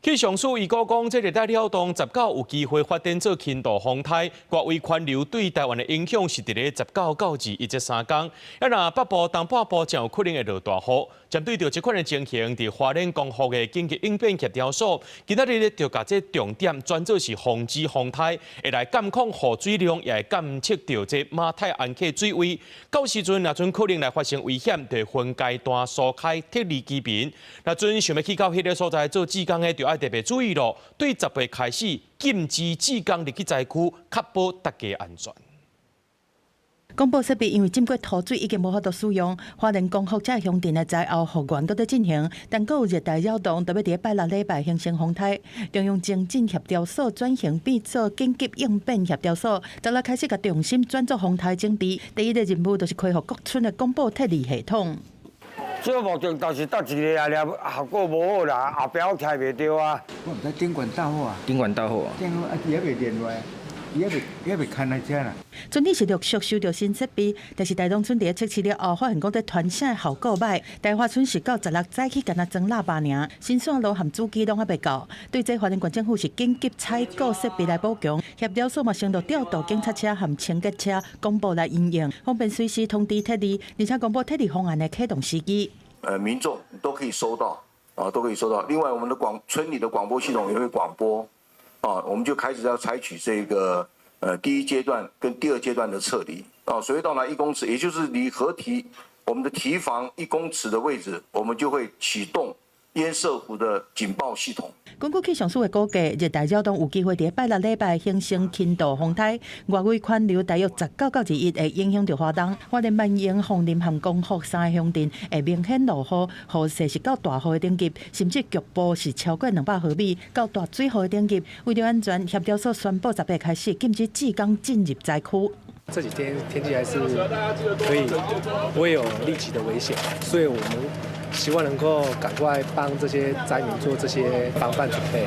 氣象署預估講，這熱帶擾動十九有機會發展做輕度風颱，外圍環流對台灣的影響是佇咧19到21這三工。啊，若北部、東半部真有可能會落大雨。針對著這款的情形，佇花蓮光復的緊急應變協調所，今仔日咧就共這重點轉做是防止風颱，會來監控雨水量，也會監測著這馬太鞍溪水位。到時陣若陣可能來發生危險，就會分階段疏開撤離居民。若陣想欲去到彼个所在做志工的，就愛特別注意囉。對18開始禁止志工入去災區，確保大家安全。廣播設備因為浸過土水已經無法度使用，花蓮光復這鄉鎮的災後復原閣佇進行，但閣有熱帶擾動，特別佇拜六禮拜形成風颱。中央情進協調所轉型變做緊急應變協調所，十六開始共重心轉做風颱整治。第一个任務就是恢復各村的廣播撤離系統。這個目的就是搭一个啊，效果無好啦，後壁我聽袂著啊。我毋知頂懸導火啊，頂懸導火啊，頂啊，伊猶未連落來，伊猶未猶未牽來遮啦。村裡是陸續收著新設備，但是大東村佇咧測試了後，發現講佇傳聲的效果䆀。大華村是到十六早起，干焦裝喇叭爾，新線路和主機攏猶未到。對這花蓮縣政府是緊急採購設備來補強，協調所嘛先著調度警察車和清潔車廣播來應用，方便隨時通知撤離，而且公布撤離方案的啟動時機。民眾都可以收到，啊，都可以收到。另外，我們的廣村裡的廣播系統也會廣播，啊，我們就開始要採取這個第一階段跟第二階段的撤離，啊，水位到達1公尺，也就是離河堤我們的堤防1公尺的位置，我們就會啟動堰塞湖的警報系統。根據氣象署的估計，熱帶擾動有機會佇拜六禮拜形成輕度風颱，外圍環流大約19到21會影響著花東、花蓮萬榮、鳳林和光復三个鄉鎮會明顯落雨，雨勢是到大雨的等級，甚至局部是超過200毫米，到大水雨的等級。為著安全，協調所宣布18開始禁止志工進入災區。這幾天天氣還是可以，不會有立即的危險，所以我們希望能夠趕快幫這些災民做這些防範準備。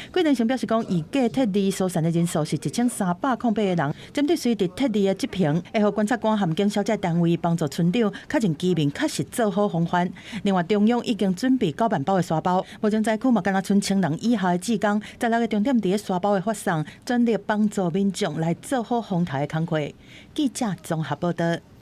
桂林城表示講，預計撤離疏散的人數是1308個人。針對隨佇撤離的執行，會予觀察官和警消這單位幫助村長確認居民確實做好防範。另外，中央已經準備9萬包的沙包，目前災區嘛，干焦賰千人以下的志工，十六个重點佇咧沙包的發送，全力幫助民眾來做好風颱的工課。記者綜合報道。